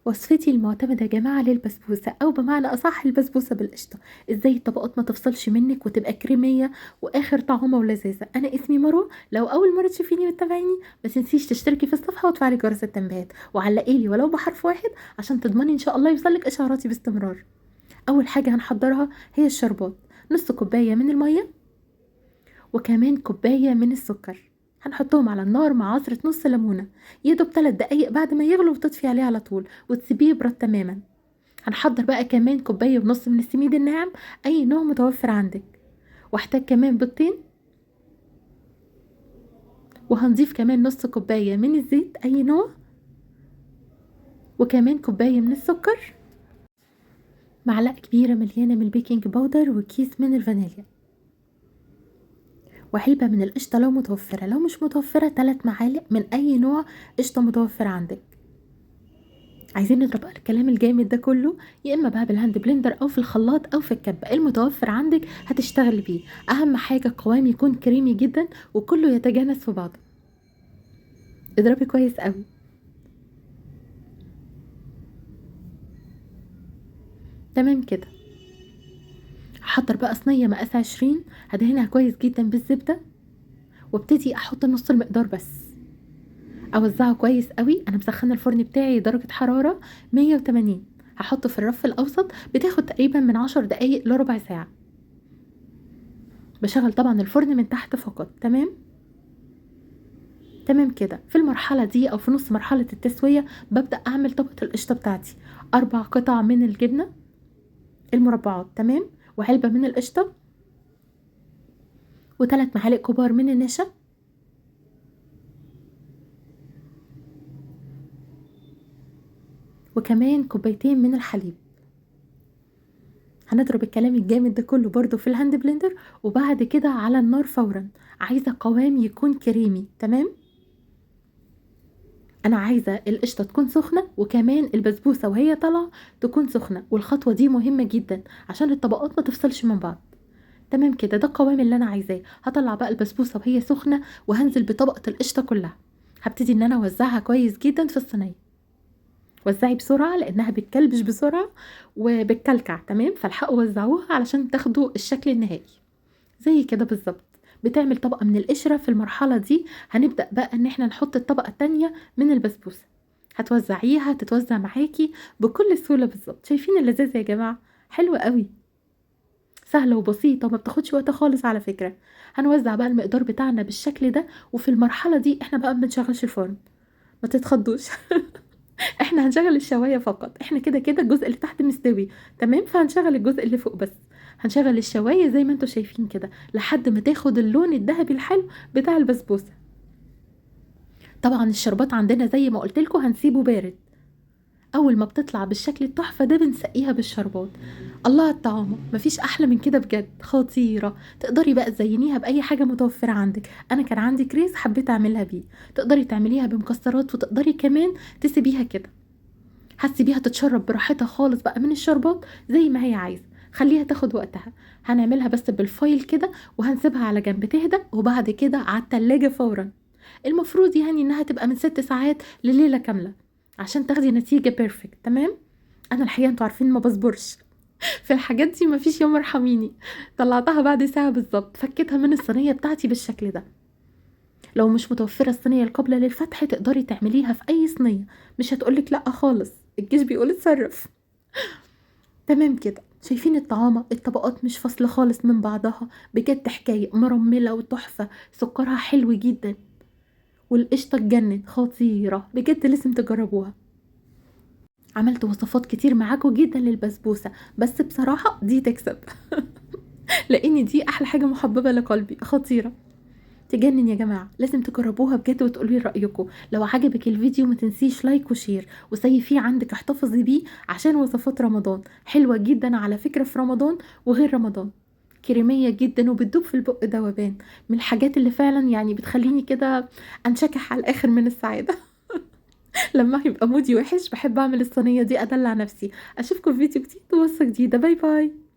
وصفتي المعتمدة يا جماعة للبسبوسة، أو بمعنى أصح البسبوسة بالقشطة. إزاي الطبقات ما تفصلش منك وتبقى كريمية وآخر طعمة ولذاذة. أنا اسمي مروة، لو أول مرة تشوفيني وتتابعيني ما تنسيش تشتركي في الصفحة وتفعلي جرس التنبيهات وعلقي لي ولو بحرف واحد عشان تضمني إن شاء الله يوصلك إشعاراتي باستمرار. أول حاجة هنحضرها هي الشربات. نص كوباية من المية وكمان كوباية من السكر، هنحطهم على النار مع عصرة نص ليمونة، يا دوب 3 دقايق بعد ما يغلوا وتطفي عليه على طول وتسيبيه يبرد تماما. هنحضر بقى كمان كوباية ونص من السميد الناعم، أي نوع متوفر عندك، واحتاج كمان بيضتين، وهنضيف كمان نص كوباية من الزيت أي نوع، وكمان كوباية من السكر، معلقة كبيرة مليانة من ال baking powder، وكيس من الفانيليا، وعلبة من القشطة لو متوفرة، لو مش متوفرة 3 معالق من أي نوع قشطة متوفر عندك. عايزين نضرب بقى الكلام الجامد ده كله، يا إما بقى بال hand blender أو في الخلاط أو في الكبة، المتوفر عندك هتشتغلي بيه. أهم حاجة القوام يكون كريمي جدا وكله يتجانس في بعضه. اضربي كويس قوي. تمام كده. هحضر بقى صينية مقاس 20، هدهنها كويس جدا بالزبدة، وابتدي احط نص المقدار بس، اوزعه كويس قوي. انا مسخنه الفرن بتاعي درجه حرارة 180، هحطه في الرف الاوسط، بتاخد تقريبا من 10 دقايق لربع ساعة. بشغل طبعا الفرن من تحت فقط. تمام تمام كده. في المرحلة دي او في نص مرحلة التسوية ببدا اعمل طبقه القشطه بتاعتي. 4 قطع من الجبنة المربعات، تمام، وعلبة من القشطه، و3 معالق كبار من النشا، وكمان كوبايتين من الحليب. هنضرب الكلام الجامد ده كله برضو في ال hand blender، وبعد كده على النار فورا. عايزة قوام يكون كريمي. تمام، انا عايزة القشطة تكون سخنة، وكمان البسبوسة وهي طالعة تكون سخنة، والخطوة دي مهمة جدا عشان الطبقات ما تفصلش من بعض. تمام كده، ده القوام اللي انا عايزاه. هطلع بقى البسبوسة وهي سخنة، وهنزل بطبقة القشطة كلها. هبتدي ان انا اوزعها كويس جدا في الصينية. وزعي بسرعة لانها بتكلبش بسرعة وبتكلكع. تمام، فالحقوا وزعوها علشان تاخدوا الشكل النهائي زي كده بالظبط. بتعمل طبقة من القشرة. في المرحلة دي هنبدأ بقى ان احنا نحط الطبقة التانية من البسبوسة. هتوزعيها تتوزع معاكي بكل سهولة بالظبط. شايفين اللذاذة يا جماعة؟ حلوة قوي، سهلة وبسيطة وما بتاخدش وقت خالص على فكرة. هنوزع بقى المقدار بتاعنا بالشكل ده، وفي المرحلة دي احنا بقى ما بنشغلش الفرن، ما تتخضوش. احنا هنشغل الشواية فقط، احنا كده كده الجزء اللي تحت مستوي. تمام، فهنشغل الجزء اللي فوق بس. هنشغل الشواية زي ما انتوا شايفين كده لحد ما تاخد اللون الذهبي الحلو بتاع البسبوسة. طبعا الشربات عندنا زي ما قلت لكم هنسيبه بارد. اول ما بتطلع بالشكل التحفة ده بنسقيها بالشربات. الله على الطعامة، مفيش احلى من كده بجد، خطيرة. تقدري بقى تزينيها باي حاجة متوفرة عندك. انا كان عندي كريز حبيت اعملها بيه. تقدري تعمليها بمكسرات، وتقدري كمان تسيبيها كده، هتسيبيها تتشرب براحتها خالص بقى من الشربات زي ما هي عايزة. خليها تاخد وقتها. هنعملها بس بالفايل كده وهنسيبها على جنب تهدى، وبعد كده على التلاجة فورا. المفروض يعني انها تبقى من 6 ساعات لليلة كاملة عشان تاخدي نتيجة perfect. تمام، انا الحقيقة انتوا عارفين ما بصبرش في الحاجات دي، مفيش يوم ارحميني. طلعتها بعد ساعة بالظبط، فكيتها من الصينية بتاعتي بالشكل ده. لو مش متوفرة الصينية القابلة للفتح تقدري تعمليها في اي صينية، مش هتقولك لا خالص، الجيش بيقول اتصرف. تمام كده، شايفين الطعامة؟ الطبقات مش فاصلة خالص من بعضها بجد، حكاية مرملة وتحفة، سكرها حلو جدا، والقشطة تجنن، خطيرة بجد، لازم تجربوها. عملت وصفات كتير معاكم جدا للبسبوسة، بس بصراحة دي تكسب لان دي احلى حاجة محببة لقلبي، خطيرة تجنن يا جماعة، لازم تجربوها بجد وتقولوا لي رأيكم. لو عجبك الفيديو ما تنسيش like و share، وسيفيه عندك احتفظي بيه عشان وصفات رمضان حلوة جدا على فكرة، في رمضان وغير رمضان، كريمية جدا وبتدوب في البق ذوبان، من الحاجات اللي فعلا يعني بتخليني كده انشكح على الاخر من السعادة. لما يبقى مودي وحش بحب اعمل الصينية دي ادلع نفسي. اشوفكم في فيديو جديد ووصفة جديدة. bye bye.